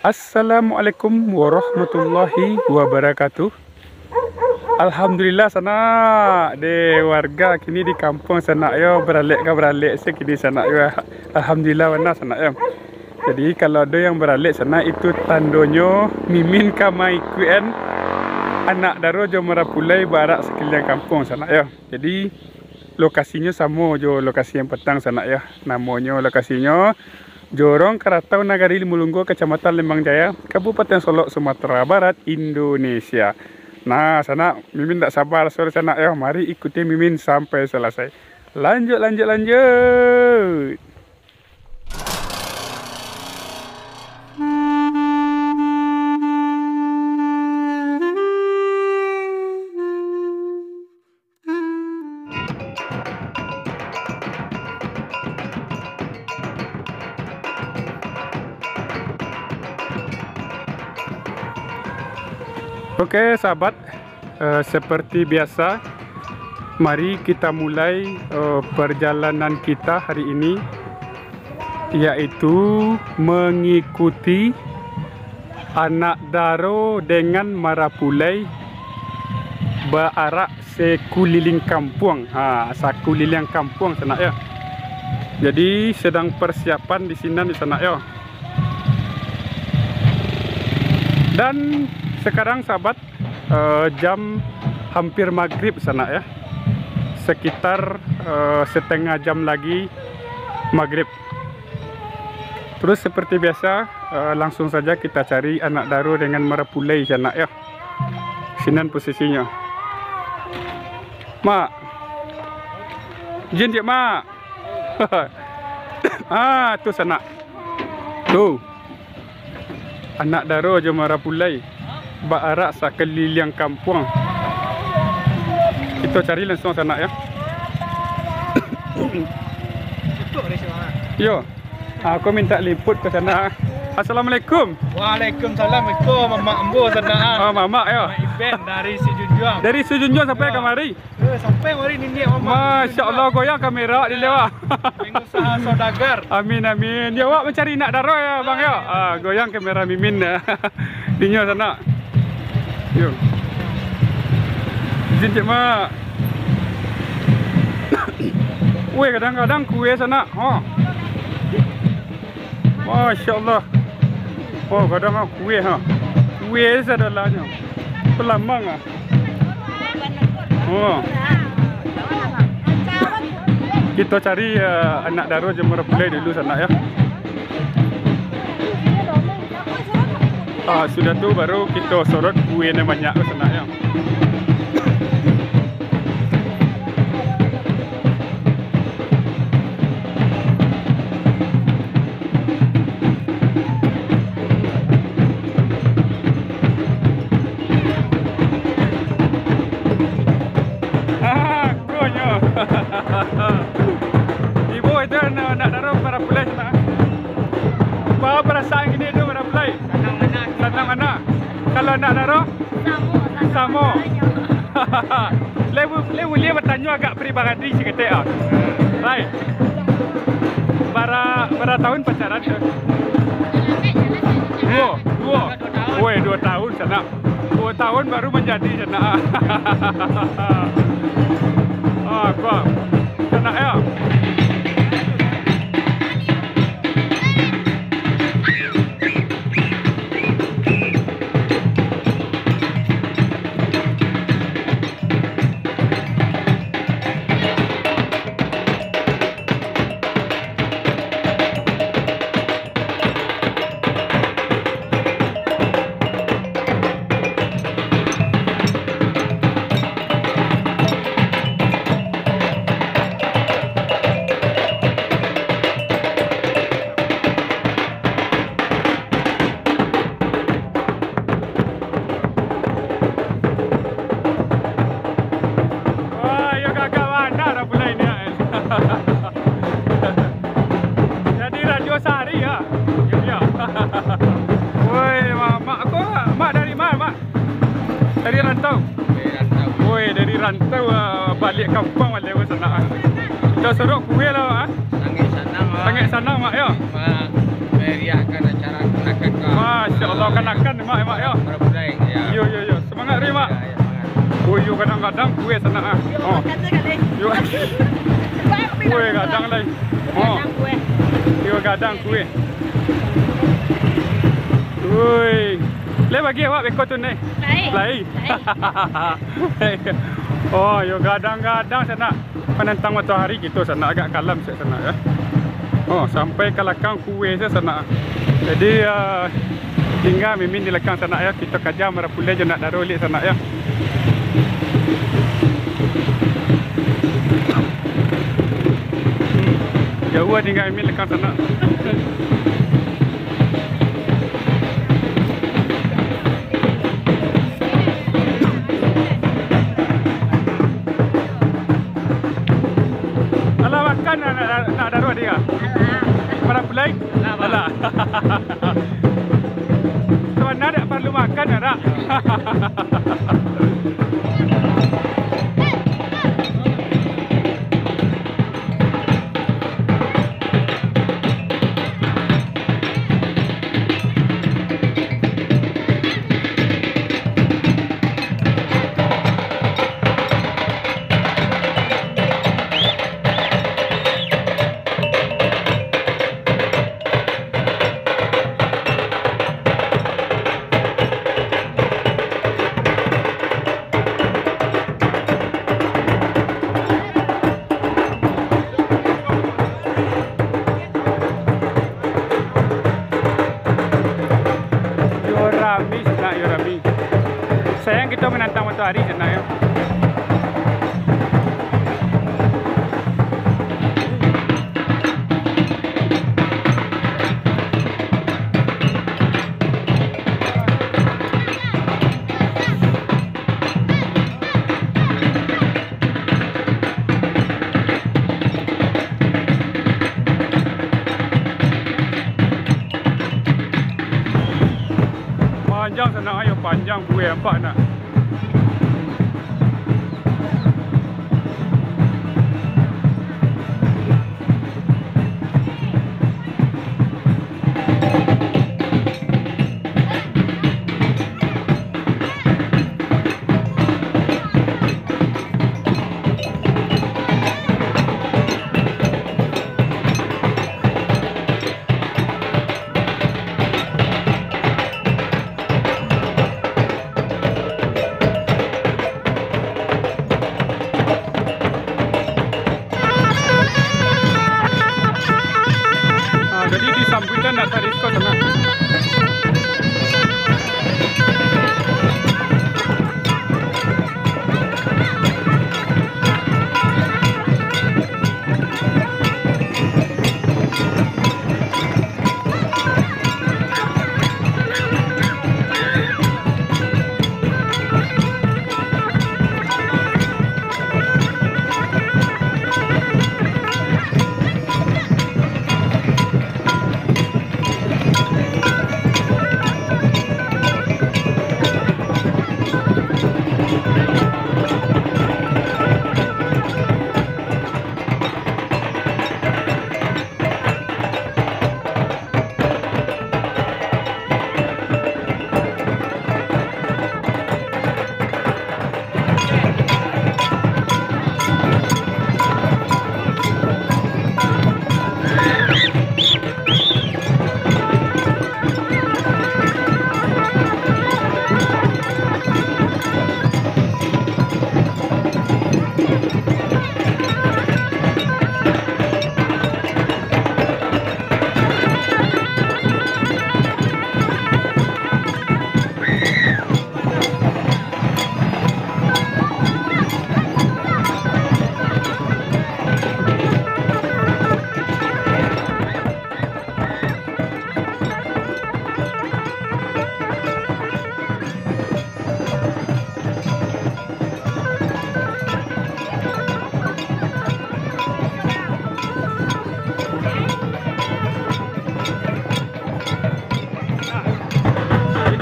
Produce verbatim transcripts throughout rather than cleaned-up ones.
Assalamualaikum warahmatullahi wabarakatuh. Alhamdulillah sanak, deh warga kini di kampuang sanak yo, baralek ka baralek se kini sanak yo. Alhamdulillah bana sanak yo. Jadi kalau ado yang baralek sanak, itu tandonyo Mimin ka maikuik-an anak daro jo marapulai baarak sakuliliang kampuang sanak yo. Jadi, lokasinyo samo jo lokasi yang patang sanak yo. Namonyo lokasinyo Jorong Karatau Nagari Limulunggo, Kacamatan Lembang Jaya, Kabupaten Solok, Sumatera Barat, Indonesia. Nah, sanak, Mimin dak sabar sore sanak yo. Mari ikuti Mimin sampai salasai. Lanjut, lanjut, lanjut. Oke, sahabat, eh, seperti biasa, mari kita mulai, eh, perjalanan kita hari ini, yaitu mengikuti anak daro dengan marapulai baarak sakuliliang kampuang. Ha, sakuliliang kampuang sanak yo. Jadi sedang persiapan di sinan di sanak yo. Dan sekarang sahabat, eh, jam hampir maghrib sanak yo. Sekitar, eh, setengah jam lagi maghrib. Terus seperti biasa, eh, langsung saja kita cari anak daro dengan marapulai sanak yo. Sinan posisinyo. Mak. Jin cik mak. Ah, tu sanak. Tu. Anak daro jo marapulai baarak sakuliliang kampuang. Kito cari langsung sanak yo. Yo. Aku minta liput ke sana. Assalamualaikum. Waalaikumsalam. Iko mamak ambo sana. Oh, mamak yo. Mamak Iben dari Sijunjuang. Dari Sijunjuang sampai kamari. Eh, sampai mari niniak mamak. Masya Allah, goyang kamera di lewat. Pengusaha saudagar. Amin, amin. Ya, awak mencari nak daro ya, Bang, ya? Ah, goyang kamera Mimin. Dinyo sana. Yo. Izin cek, Mak. Weh, kadang-kadang kue sana. Ha. Masya Allah. Oh, kadang ah kue ha. Kue sadolahnyo. Pelamang ah. Oh. Kito cari, eh, anak daro jo marapulai dulu sanak yo. Ah, sudah tu baru kito sorot kue nan banyak tu sanak yo. Ah, konyo. Ibo itu nak, nak taruh marapulai sana. Ba-, barasaan kini tu marapulai. Sanang bana. Sanang bana. Kalau nak taruh? Samo, samo. Samo. Lai bu-, lai buliah batanyo agak pribadi saketek ah. Lai. Bara, bara tahun pacaran tu? Duo, duo. Woi, duo tahun sanak. Duo tahun baru manjadi sanak. Ah, kuat. Sanak yo. Wah, iyo gagah bana lah pulai ni, ah. Jadi rajo sahari, yo. Yo, yo. Woi, mak, mak ko, mak dari ma, mak? Dari rantau. Dari rantau. Woi, dari rantau, ah, baliak kampuang baliak sanak, ah. Kito sorok kue lah, ah. Sangaik sanang, mak. Sangaik sanang, mak, yo. Mak, meriahkan acara kenakan, kak. Masya Kalau kanakan, Mak, Mak, yo. Kalau budai, ya. Yo, yo, yo. Semangat, Mak. Ya, ya, semangat. Oh, yo, gadang-gadang kuih sanak, ah. Oh. Yo. Kuih gadang lai. Oh. Yo, gadang kuih. Woi. Lai bagi awak beko tu, Nek? Lai. Lai. Lai. Oh, yo, gadang-gadang sanak. Manantang matoari kito sanak, agak kalam siak sanak, yo. Oh, sampai ka lakang kuih se sanak. Jadi, ah, tingga Mimin di lakang sanak, yo. Kito kaja marapulai jo nak daro liak sanak, yo. Jauah tingga Mimin lakang sanak. Alah makan nak, nak, nak daro dia? Alah. Marapulai? Alah, Bang. Alah. Sabananyo dak paralu makan, yo, dak? Yo rami sanak, yo rami. Sayang kito manantang matoari sanak, yo. Panjang sanak, yo, panjang kuih nampak nak. Ah, jadi disambuik lah nak cari skot sana.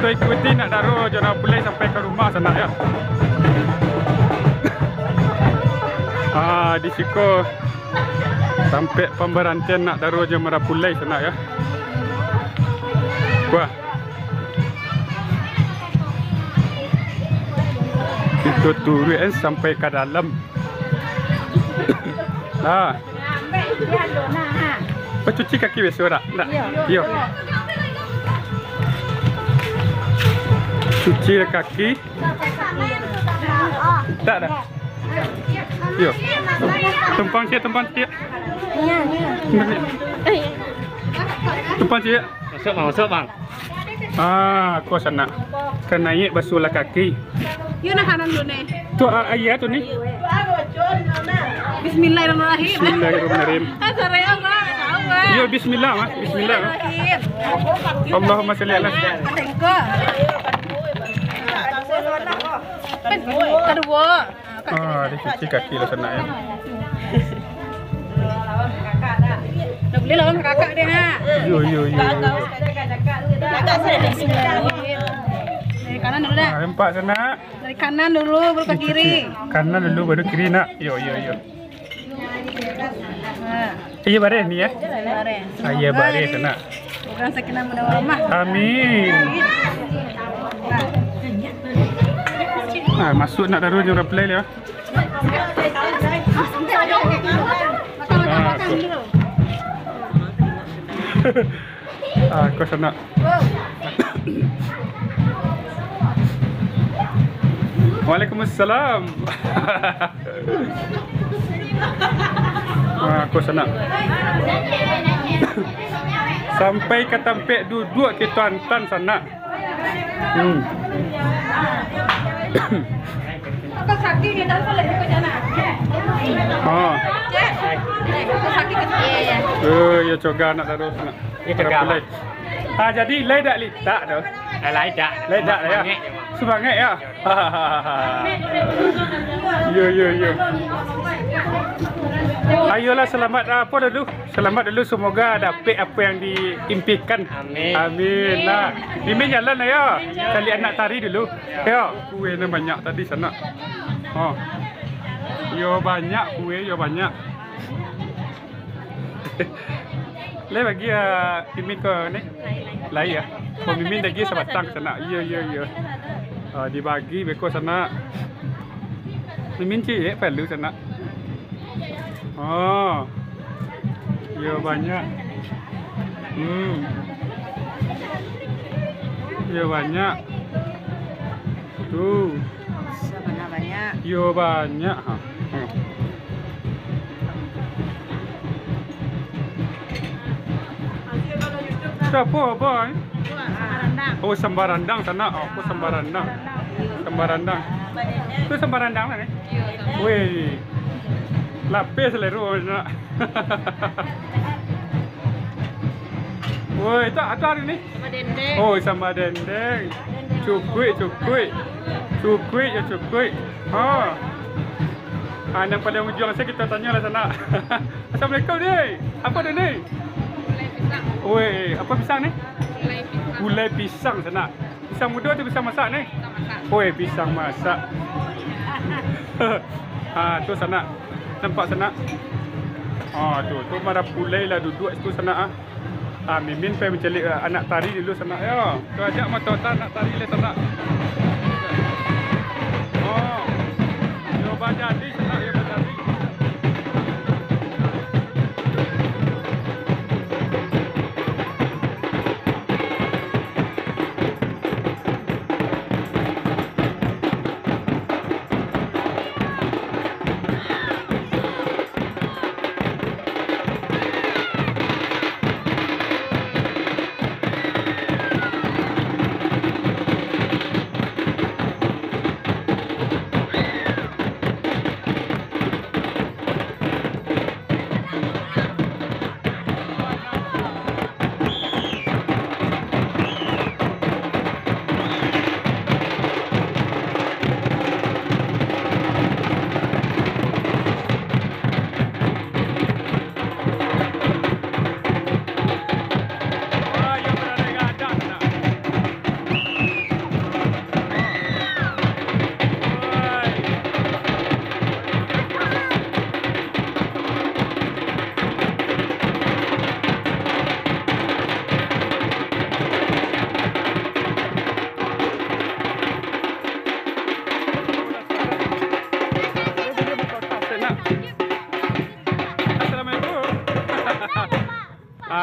Kito ikuti nak daro jo nak pulai sampai ka rumah sanak, yo. Ah, di siko tampek pambarantian nak daro jo marapulai sanak, yo. Wah. Kito turuik, eh, sampai ka dalam. Nah. Bacuci kaki biaso dak? Dak? Iyo. Iyo. Cuci kaki. Dak dah. Iyo. Tumpang ciek, tumpang ciek. Tumpang ciek. Masuk, Bang, masuk, Bang. Ah, ko sanak. Ka naiak basuahlah kaki. Yo, nah, kanan dulu, nih. Tu, ah, aia tu, nih. Bismillahirrahmanirrahim. Bismillahirrahmanirrahim. Ah, sore, Bang. Tahu, Bang. Yo, bismillah, mah. Bismillah. Bismillahirrahmanirrahim. Allahumma sholli ala. Tengok. Kedua. Ah, dicuci kaki lah sanak, yo. Dah boleh lawan kakak deh, nak. Yo, yo, yo, yo, yo. Dari kanan dulu dah. Ah, nampak sanak. Dari kanan dulu, baru ke kiri. Dicuci. Kanan dulu, baru kiri, nak. Yo, yo, yo. Nah. Iyo bareh ni, eh? Bareh. Ah, iyo bareh tu, nak. Urang sakinah mawaddah warahmah. Amin. Ah, masuk nak taruh je urang pelai lah. Ah, tu. Ah, ko sanak. Waalaikumsalam. Ah, ko sanak. Sampai ka tampek duduak kito antan sanak. Hmm. Oh. Eh, yo coga nak taruih nak. Yo coga, Bang. Ah, jadi lai dak litak tu? Eh, lai dak. Lai dak, yo. Sumangaik je, Bang. Sumangaik, yo. Yo, yo, yo. Ayolah, selamat, ah, apo dulu? Selamat dulu, semoga dapek apo yang diimpikan. Amin. Amin lah. Mimin jalan lah, yo. Cari anak tari dulu. Yo, kue ni banyak tadi sanak. Oh. Yo banyak kue, yo banyak. Lai bagi, ah, Mimin ko ni? Lai, yo? Ko Mimin bagi sabatang sanak. Iyo, iyo, iyo. Ah, dibagi beko sanak. Mimin ciek palu sanak. Oh. Iyo banyak. Hmm. Iyo banyak. Tu. Sabana banyak. Iyo banyak. Ha. Hmm. Tu apo, apo, eh? Oh, samba randang sanak. Oh, apo samba randang? Samba randang. Tu samba randang lah ni. Weh. Lapeh selero sanak. Woi, tu, tu hari ni. Samba dendeng. Oh, samba dendeng. Cukuik, cukuik. Cukuik yo cukuik. Ha. Ah, nan paling ujuang se kito tanyo lah sanak. Assalamualaikum, ni. Apo ado ni? Gulai pisang. Woi, apo pisang ni? Gulai pisang. Gulai pisang sanak. Pisang mudo atau pisang masak ni? Pisang masak. Woi, pisang masak. Ah, tu sanak. Nampak sanak? Ah, tu, tu marapulai lah duduak situ sanak, ah. Ah, Mimin pai mancaliak, ah, anak tari dulu sanak, yo. Tu ajak moto anak tari lai sanak. Oh. Yo bajadi sanak, yo bajadi.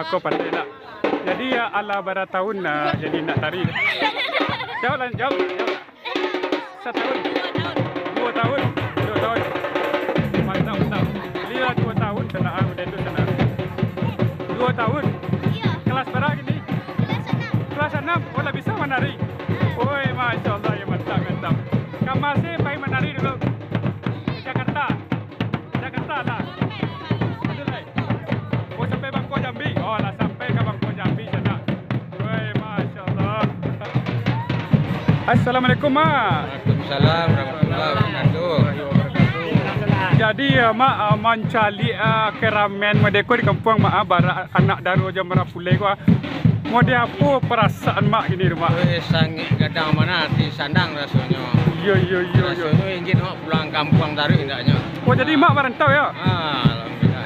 Aku pandai nak. Jadi, ya, alah bara tahun nak jadi nak tari. Jawab lah, jawab, jawab. Satahun? Duo tahun? Duo tahun. Mantap, mantap. Lia duo tahun sanak, ah, udah tu sanak. Duo tahun? Iyo. Kelas bara kini? Kelas anam. Kelas anam? Oh, lah bisa manari? Ah. Oi, masya Allah, ya, mantap, mantap. Kama se pai manari dulu? Jakarta. Jakarta lah. Aduh, lai. Oh, sampai Bangkok Jambi. Oh, lah sampai ka Bangkok Jambi sanak. Woi, masya Allah. Assalamualaikum, Mak. Waalaikumsalam warahmatullahi wabarakatuh. Jadi, ah, Mak, ah, mancaliak, ah, keramean mode ko di kampuang, Mak, ah, bara anak daro jo marapulai ko, ah. Mode apo parasaan Mak kini tu, Mak? Weh, sangaik gadang bana ati sandang rasonyo. Iyo, iyo, iyo, iyo. Rasonyo ingin awak pulang kampuang taruih indaknyo. Oh, jadi Mak marantau, yo? Ah, alhamdulillah.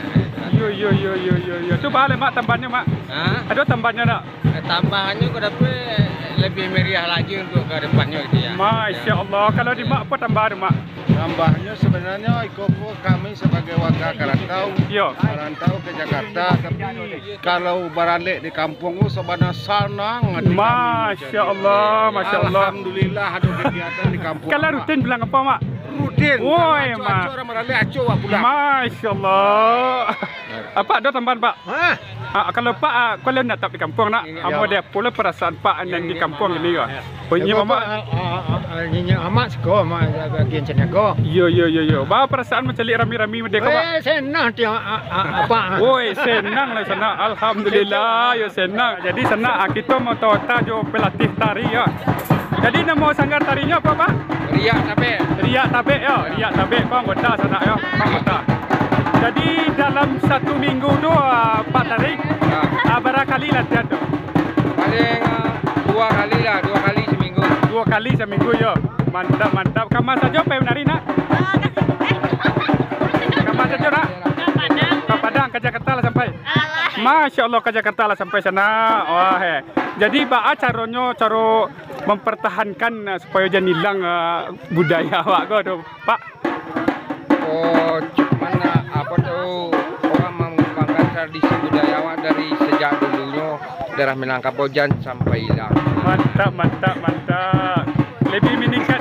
Iyo, iyo, iyo, iyo, iyo, iyo. Tu baa lai, Mak, tambannyo, Mak? Hah? Ado tambannyo ndak? Eh, tambahannyo ko dapek lebih meriah lagi untuk ke depannyo gitu ya. Masya Allah. Kalau di Mak, apo tambah tu, Mak? Tambahnyo sabananyo iko ko kami sabagai warga karantau, Iyo. Karantau ke Jakarta, tapi kalau baralek di kampuang tu sabana sanang ati kami. Masya Allah, masya Allah. Alhamdulillah ado kegiatan di kampuang. Kalau rutin bulan apo, Mak? Rutin. Woi, Mak. Acok-acok urang baralek, acok awak pulang. Masya Allah. Apak ado tambahan, Pak? Hah? Ah, kalau Pak, ah, kalau natap di kampuang nak, Iyo. Apo lah parasaan Pak nan di kampuang ini, yo? Bunyi Mamak. Niniak Mamak siko, Mamak bagian Caniago. Iyo, iyo, iyo, iyo. Baa parasaan mancaliak rami-rami mode ko, Pak? Eh, senang ti, ah, ah, ah, Pak. Woi, senang lah sanak. Alhamdulillah, yo senang. Jadi sanak, ah, kito maota-ota jo pelatih tari, yo. Jadi namo sanggar tarinyo apo, Pak? Riak Tabek. Riak Tabek, yo. Riak Tabek ko anggota sanak, yo. Anggota. Jadi dalam satu minggu tu, ah, Pak tari, Ya. Ah, bara kali latihan tu? Paling, ah, duo kali lah, duo kali saminggu. Duo kali saminggu, yo. Mantap, mantap. Kama sajo pai manari nak? Kama sajo nak? Ka Padang. Ka Padang, ka Jakarta lah sampai? Alah. Masya Allah, ka Jakarta lah sampai sanak. Wah, eh. Jadi, baa caronyo, caro mampartahankan, ah, supayo jan ilang, ah, budaya awak ko tu, Pak? Oh, cuman, ah, apo tu, urang mangambangkan tradisi budaya awak dari sajak dulunyo, daerah Minangkabau jan sampai ilang. Mantap, mantap, mantap. Lebih meningkat